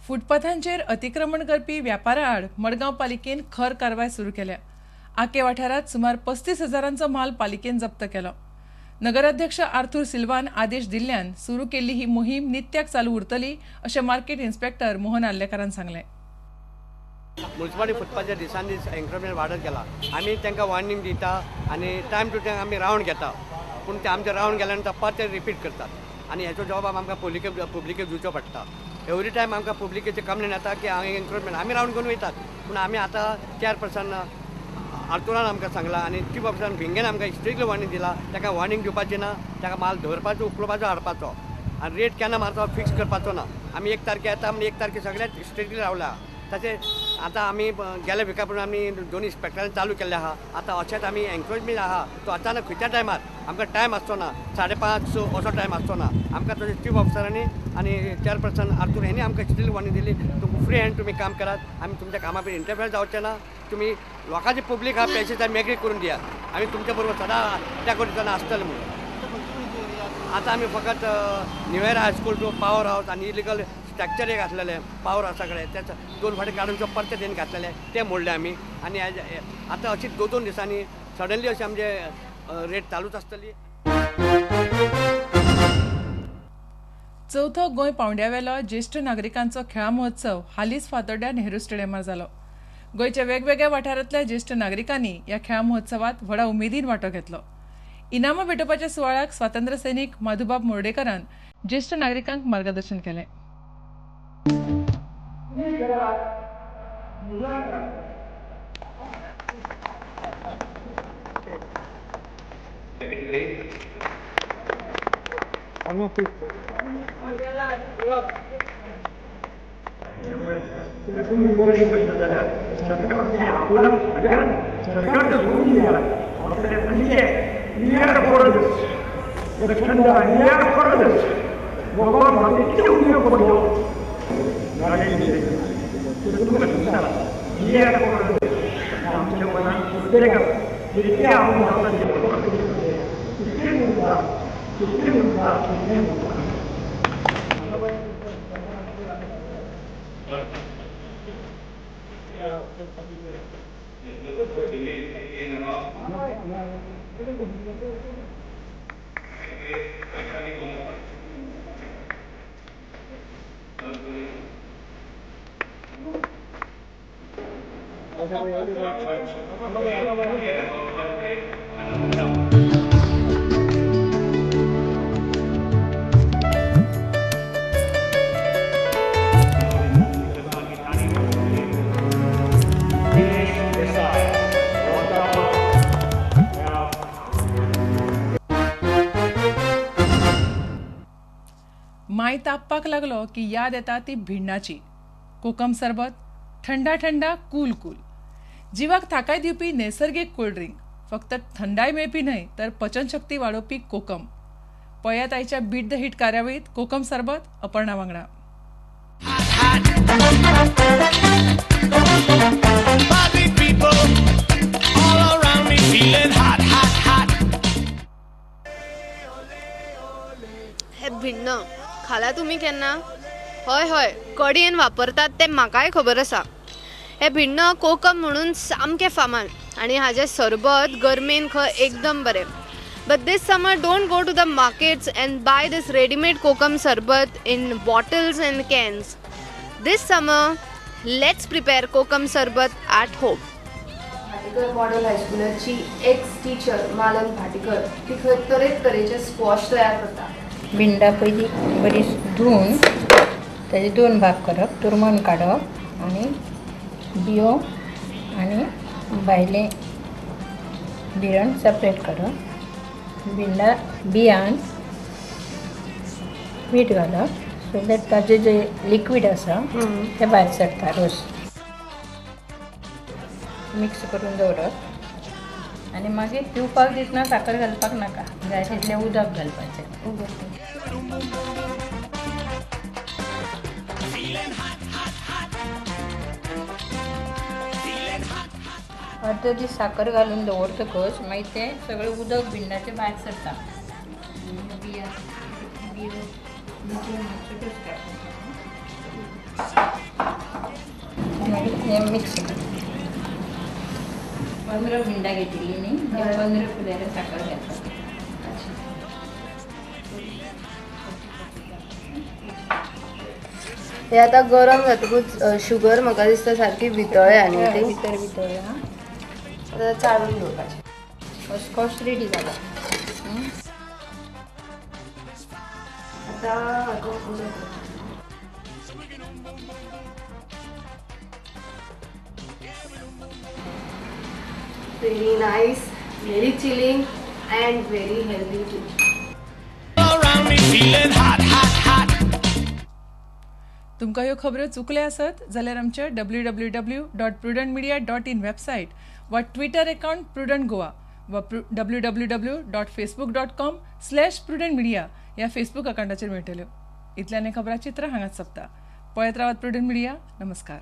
फुटपाथांचेर अतिक्रमण करपी व्यापारा आड मडगांव पालिकेन खर कारवाय सुरू केल्या. आके वाठारांत सुमार 35,000 माल पालिकेन जप्त केलो. नगराध्यक्ष आर्थूर सिल्वान आदेश दिल्ल्यान सुरू केल्ली ही मोहीम नित्याक चालू उरतली अशें मार्केट इन्स्पेक्टर मोहन आर्लेकारान सांगलें. म्युनिसिपालिटी फुटपाथाचेर दिसान दीस एन्क्रोचमेंट वाडत गेला. आमी तांकां वॉर्निंग दिता आनी टायम टू टायम आमी रावंड घेता, पूण ते आमचे रावंड गेल्या नंतर परत ते रिपीट करतात आनी हेचो जबाब आमकां पब्लिकेक दिवचो पडटा. एवरी टायम आमकां पब्लिकेचे कंप्लेन येता की हांगा एन्क्रोचमेंट, आमी रावंड घेवन वयतात, पूण आमी आतां चेअरपर्सन आर्थुरान आमकां सांगलां आनी चीफ ऑफिसरान भिंगेन आमकां स्ट्रिक्टली वॉर्निंग दिला, ताका वॉर्निंग दिवपाचें ना, ताका माल धरपाचो, उखलपाचो, हाडपाचो आनी रेट केन्ना मारचो फिक्स करपाचो ना. आमी 1 तारखे येता म्हण 1 तारखे सगळ्यात स्ट्रिक्टली रावला. तशें आतां आमी गेल्या विका पूण आमी 2 इन्स्पेक्टरांनी चालू केल्ले आहा. आतां अशेंच आमी एन्क्रोचमेंट आहा तो अचानक खंयच्या टायमार आमकां टायम आसचो ना, 5:30 असो टायम आसचो ना आमकां. तशें चीफ ऑफिसरांनी आनी चेअरपर्सन आर्थूर हेणी आमकां स्ट्रिक्टली वॉर्निंग दिली, तुमकां फ्री हँड तुमी काम करात, आमी तुमच्या कामा भितर इंटरफेअर जावचें ना, तुमी लोकांचे पब्लीक आहा पैसे मेकळी करून दियात, आमी तुमच्या बरोबर सदां त्या करून आसतले म्हणून. आतां आमी फकत New Era high school to power house आनी इलिगल स्ट्रक्चर एक आसलेलें पावर हावसा कडेन तेच 2 फावटी काडून परते तेणी घातलेले ते मोडले आमी. आनी आतां अशी 2-2 दिसांनी सडनली अशें आमचे रेट चालूच आसतली. चवथो गोंय पावंड्यावेलो ज्येश्ठ नागरिकांचो खेळां महोत्सव हालींच फातोड्ड्या नेहरू स्टेडियमार जालो. गोंयच्या वेगवेगळ्या वाठारांतल्या ज्येश्ठ नागरिकांनी ह्या खेळां महोत्सवात व्हडा उमेदीन वांटो घेतलो. इनामां भेटोवपाच्या सुवाळ्याक स्वातंत्र्य सैनीक माधुबाब मोर्डेकरान ज्येश्ठ नागरिकांक मार्गदर्शन केलें. माय तापपाक लागलो की याद येता ती भिण्णाची. कोकम सरबत, थंडा थंडा कूल कूल, जिवाक थाकाय दिवपी नैसर्गिक कोल्ड्रिंक. फक्त थंडाय मेळपी न्हय तर पचनशक्ती वाडोवपी कोकम. पळयात आयच्या बीट the hit कार्यावळीत कोकम सरबत अपर्णा वांगडा. हे भिण्ण खाला तुमी केन्ना? हय हय, कडयेन वापरतात तें म्हाकाय खबर आसा. हे भिण्ण कोकम म्हणून सामकें फामाद आनी हाजें सरबत गरमेन खंय एकदम बरें. But this summer don't go to the markets and buy this readymade kokum sarbat in bottles and cans. This summer let's prepare kokum sarbat at home. Bhatikar model हायस्कुलाची x teacher Malan Bhatikar ती खंय तरेतरेचे squash तयार करता. भिंडा पयलीं बरी धुवन ताजे 2 भाग करप, तुरमण काडप आनी बियो आनी भायलें बिरण सेपरेट करप. भिंडा बियान मीठ घालप सो that ताजें जे लिक्वीड आसा तें भायर सरता. रोस मिक्स करून दवरप आनी मागीर पिवपाक दितना साकर घालपाक नाका, जाय तितलें उदक घालपाचें. अर्दो दीस साकर घालून दवरतकच मागीर तें सगळें उदक भिंडाचें भायर सरता. बियो बियो मातसो काडटा. हे मिक्स कर. 15 भिंडां घेतिल्ली न्ही, 15 कुलेर साकर घालपाक. हे आतां गरम जातकूच शुगर म्हाका दिसता सारकी वितळ्या न्ही ती, भितर वितळ्या. आतां चाळून घेवपाचें. स्कॉश रेडी जाला. आतां Very nice, very chilling and very healthy too. तुमकां ह्यो खबऱ्यो चुकल्या आसत जाल्यार आमच्या www.prudentmedia.in website वा ट्विटर अकाउंट प्रुडंट गोवा वा www.facebook.com/prudentmedia ह्या फेसबूक अकाउंटाचेर मेळटल्यो. इतल्यान खबरां चित्र हांगाच सोंपता. पळयत रावात प्रुडंट मिडिया. नमस्कार.